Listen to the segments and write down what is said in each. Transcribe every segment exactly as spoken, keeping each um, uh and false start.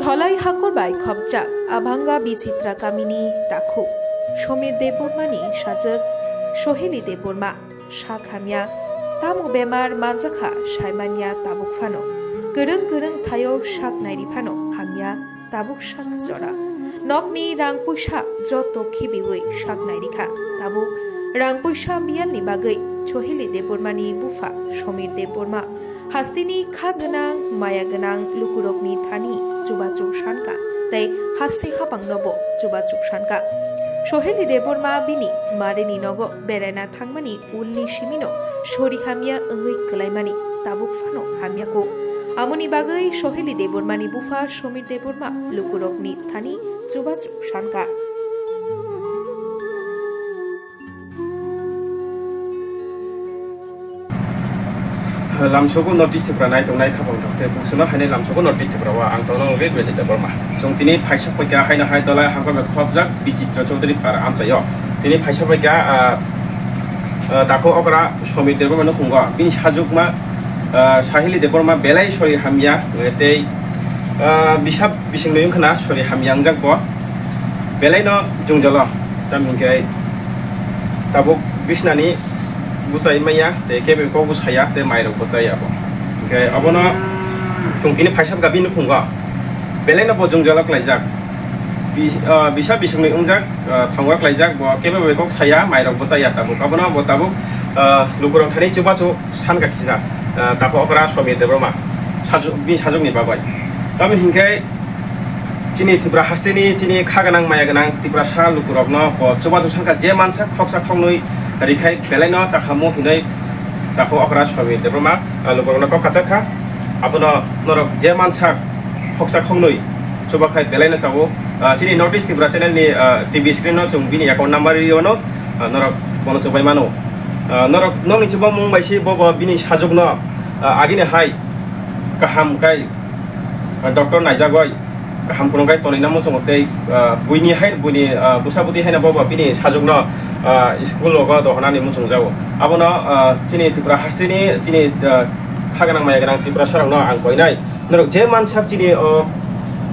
Tholai hakhor bai khopjak Abhanga Bichitra kamini takhuk Somir Debbarmani sajwk Soheli Debbarma sak hamya, tamo bemar manjakha saimanya tabuk phano, kwrwng kwrwng thaio sak nairi phano hamya tabuk sak jora. Nokni rang puisa joto khibiwi sak nairikha tabuk rang puisa biyalni bagwi Soheli Debbarmani bupha Somir Debbarma hasteni kha gwnang, maya gwnang lukurokni thani chubachu sankha tei haste hapangnobo chubachu sankha. Soheli Debbarma bini marini nogo beraina thangmani ulni simino sori hamya wngwi kwlaimani tabuk phano hamyakho. Amoni bagwi Soheli Debbarmani bupha Somir Debbarma lukurokni thani chubachu sankha. Lamsogo North East Tripura nai tongnai khapang thok tei buksuno hainai lamsogo North East Tripura o ang tongna wngwi Bejita Borma. Chwng tini phaisa phaikha haino hai Dolai hangkor bai khopjak Bichitra Chaudhary Para amchaio. Tini phaisa phaikha, ah, ah, Dakho okra Somir Debbarma no phungo. Bini sajwkma, ah, Sahili Debbarma belai sori hamya, eh, tei, ah, bisa bisingni wngkhana sori hamya wngjak bo. Belai no jwngjalo, tamni hwnkhe tabuk bisnani bwchai manya, tei kebo kok bwsaya, tei mairok bwchaya bo. Hwnkhe abono chwng tini phaisa bwkha bini nukhungo. Belai no bo jwngjalo klaijak. Bi-, ah, bisa bisingni wngjak, ah, thongor klaijak, bo kebo bai kok saya, mairok bwchaya tabuk. Abono bo tabuk, ah, lukurok thani chubachu sankha kisa, ah, Dakho okra Somir Debbarma sajwk, bini sajwkni bagwi. Tamni hwnkhe chini Tripura hasteni chini kha gwnang maya gwnang Tiprasa lukurokno bo chubachu sankha, je mansa khoksa khoknwi rikhai belaino chakhamu hinwi Dakho okra Somir Debbarma, ah, lukurokno kok kachar kha. Abono norok je mansa khoksa khoknwi chubakhai belaino chao. Ah, chini North East Tripura channel ni, ah, T V screen no chwng bini account number riono, ah, norok bono chubai mano. Ah, norok nokni chuba mung bai si bo bo bini sajwkno, ah, agini hai kaham kai, ah, doctor naijagoi kaham phunukgwi tonwi namo chwng tei, ah, buini hai buini, ah, bwsa bwtwi haino bo bo bini sajwkno, ah, school rogo dohonani muchungjago. Abono, ah, chini Tripura hasteni chini, ah, kha gwnang maya gwnang Tiprasarokno ang koinai. Norok je mansak chini o,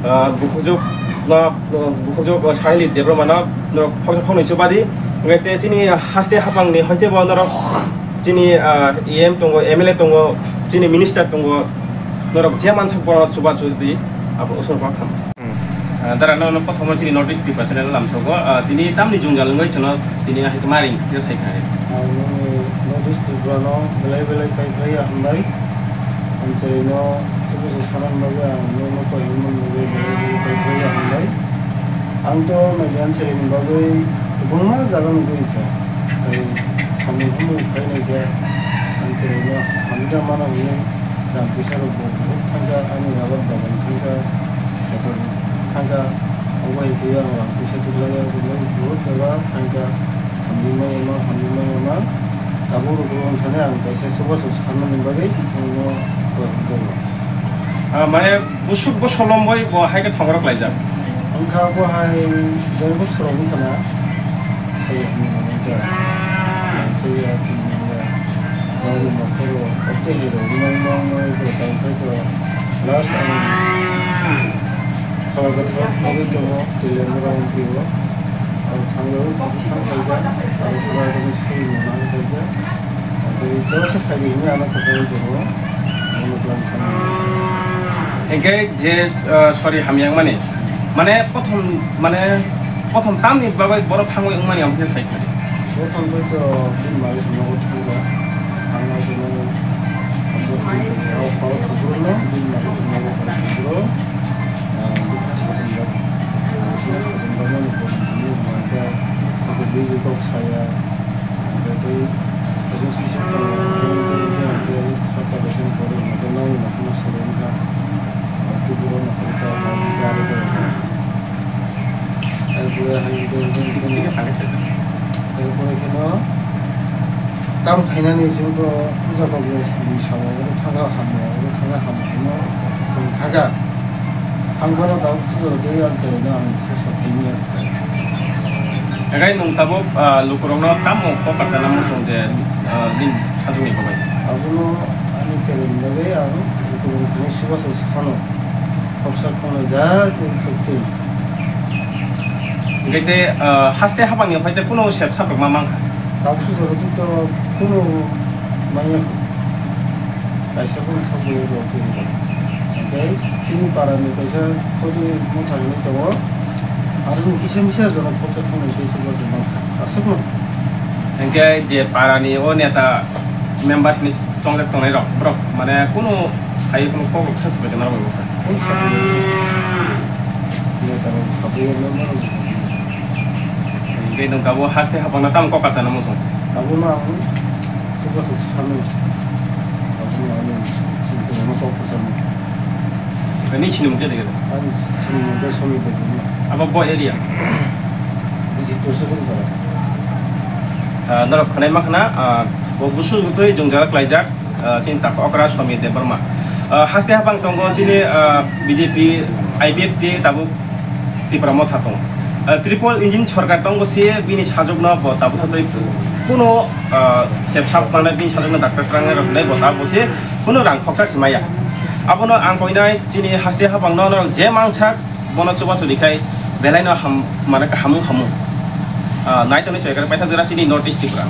ah, bukhukjwk no, bukhukjwk o Sahili Debbarma no norok khoksa khoknwi chubadi. Hwnkhe te chini haste hapangni hoite bo norok chini, ah, E M tongo, M L A tongo, chini minister tongo, norok je mansak bono chuba chudi abo usung kok tham. Hmm. Ah, dara no, no, kothoma chini North East Tripura channel lamsogo, ah, tini tamni jwngjal wngwi chwngno tini ahai khe maring kisa sai kha. Ang nini North East Tripura no belai belai pai phai hambai. Ang chwraino chubachu sanani bagwi ang no, no, koimani bagwi belai belai pai phai hambai. Ang to media answering bagwi kwbangma jaga nugwi kha. Tei samung hamung khainai khe ang chwraino hamya mano hwnwi rang puisa rok bo buhuk thangkha, ani rubber bagan thangkha, kotor thangkha. Obo hai khe ang rang puisa tuklai ya, buhuk jaga thangkha, hamya mano, hamya mano. Tabuk rok wng thani ang kaisa chubachu sanani bagwi nokno. Ah, mane busuk bo solom bai bo hai khe thongorok laijak. Wngkha bo hai der bosor wngkha na. Sai hamya mano wngkha. Sai ya tini ya. Nokni nokhoro, o tehero, nang, nang, nang, nang, tang khai to. Last ang phala kwthar thangwi tongo, twi lemra wngphi o. Ang thangwi o, thang khaijak, ang thangwi swi mano khaijak. Ang tei dorsa khaidi hinwi ano kwchangwi tongo. Ano plan thangwi. Hingke je, ah, sorry, hamyang mani. Mane, prothom, mane, prothom tamni bagwi borok thangwi wngmani ang khe sai kha. Prothom bai to bini mari songno bo thangkha. Ang no bini aswk thangkha. O pao thangkha no bini mari songno bo thangkha. Ah, bini aswk thangkha. Bini aswk thangkha no bo thangkha. Ang khe bini kok saya. Ang khe tei sajwk sijak tongo. Ang khe tei ang khe sapta bwswk ni pore ang khe nokni nokhorno sori wngkha. Ang khe buro nokhorno ta ta ta ta ta. Erpore hai, erpore kheno tam khainani chwngno puja kok ni sabo, oro thangkha hamo, oro thangkha hamo hino chwng thangkha. Thangphano tabuk puja rwgwi ang chwraino ang susto khaimya. Ekai nwng tabuk, ah, lukurokno tamo kok kacha namo chwng je, ah, nini sajwkni bagwi? Abono ani chwraini bagwi ang lukurokni thani chubachu sano. Khoksa khongnai ja tei chuk twi. Hingke te, ah, haste habangni phai te kuno sep saprok ma mankha? Tabuk sujaro twi to kuno manya kaisa kuno sokwi rok twi rok. Hingke chini parani kaisa chodri motha hinwi tongo. Aroni kisa misa jorok khoksa khongnai tei chuk rok mankha. Aswkno. Hingke je parani o neta member hinwi tongjak tongnai rok, borok mane kuno hai kuno kok rok sasuk bai tongma rok bai bwsa. Kok sabai. Neta rok sabai o member rok. Hingke nwng tabuk haste habangno tamo kok kachana muchung? Tabukno ang chubachu sano. Tabukno ani chini kok kachana. Ani chini mungte dege. Ani chini mungte somi dege. Abo bo area. Bisi to se dong jara. Ah, norok khwnai ma khna, ah, bo busu gutui jwngjal klaijak, ah, chini tak okra Somir Debbarma. Ah, haste habang tongo chini, ah, B J P, I P F T tabuk Tipra motha tongo. Ah, triple engine sorkar tongo se bini sajwkno bo tabuk satwi kuno, ah, sep sap manai bini sajwkno doctor twrangnai rok hinai bo tabuk se kuno rang khoksa se maya. Abono ang koinai chini haste habangno norok je mangsak bono chubachu rikhai belaino ham, mane kahamung hamung. Ah, nai tongni choi kare paitha jora chini North East Tripura.